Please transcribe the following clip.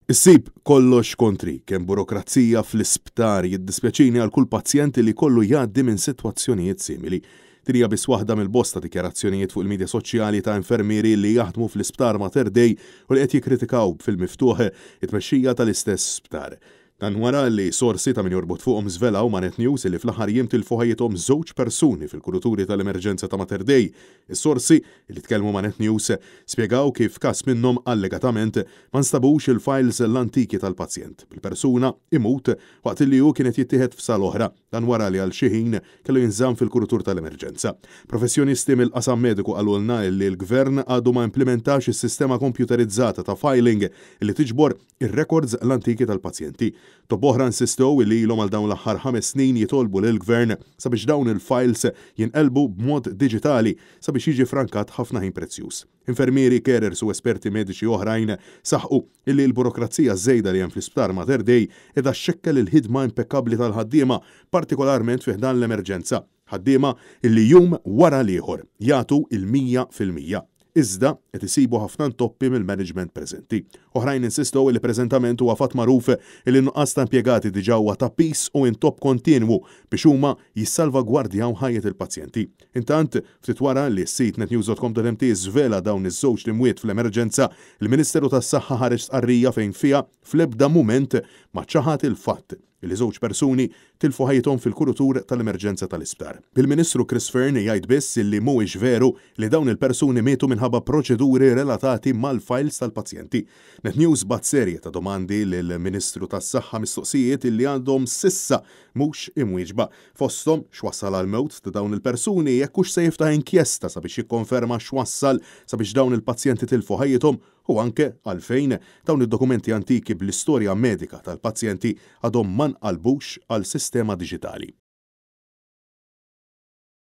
Issib kollox kontrik, hemm burokrazija fl-isptar, jiddispjaċini għal kull pazjent li jkollu jgħaddi minn sitwazzjonijiet simili. Din hija biss waħda mill-bosta dikjarazzjonijiet fuq il-midja soċjali ta' infermieri li jaħdmu fl-isptar Mater Dei u li qed jikkritikaw fil-miftuħ it-tmexxija tal-istess sptar. Dan wara li sorsi ta' min jorbot fuqhom żvelaw ma' Net News li fl-aħħar jiem tilfu ħajjithom żewġ persuni fil-kuruturi tal-emerġenza ta' Mater Dei. Is-sorsi, li tkellmu ma' Net News, spjegaw kif f'każ minnhom allegatament ma nstabux il-files l-antiki tal-pazjent, bil-persuna imut waqt li hu kien qed jittieħed f'sala oħra. Dan wara li għal xi ħin kellu jinżamm fil-kurutur tal-emerġenza. Professjonisti mill-qasam mediku qalulna li l-Gvern għadu ma implimentax is-sistema kompjuterizzata ta' filing li tiġbor ir-rekords l-antiki tal-pazjenti. Tobba oħra insistew li ilhom għal dawn l-aħħar 5 snin jitolbu lill-Gvern sabiex dawn il-files jinqelbu b'mod diġitali sabiex jiġi frankat ħafna ħin prezzjuż. Infermieri, carers u esperti mediċi oħrajn saħqu illi l-burokrazija żejda li hemm fl-isptar Mater Dei qiegħda xxekkel il-ħidma impeccabli tal-ħaddiema, partikolarment fi ħdan l-emerġenza. Ħaddiema illi jum wara l-ieħor jagħtu il-100%. Iżda qed isibu ħafna ntoppi mill-management preżenti. Oħrajn insistew li preżentament huwa fatt magħruf li nuqqas ta' impjegati diġà huwa ta' piż u intopp kontinwu biex huma jissalvagwardjaw ħajjet il-pazjenti. Intant, ftit wara li s-sit netnews.com.mt żvela dawn iż-żewġ imwiet fl-emerġenza, il-Ministeru tas-Saħħa ħareġ stqarrija fejn fiha fl-ebda mument ma ċaħat il-fatt li żewġ persuni tilfu ħajjithom fil-kurutur tal-emerġenza tal-isptar. Il-Ministru Chris Fearne jgħid biss li mhuwiex veru li dawn il-persuni mietu minħabba proċeduri relatati mal-files tal-pazjenti. Net News bagħat serje ta' domandi lill-Ministru tas-Saħħa, mistoqsijiet li għandhom s'issa mhux imwieġba. Fosthom x'wassal għal mewt ta' dawn il-persuni, jekk hux se jiftaħ inkjesta sabiex jikkonferma x'wassal sabiex dawn il-pazjenti tilfu ħajjithom u anke għalfejn dawn id-dokumenti antiki bl-istorja medika tal-pazjenti għadhom ma nqalbux għal sistema diġitali.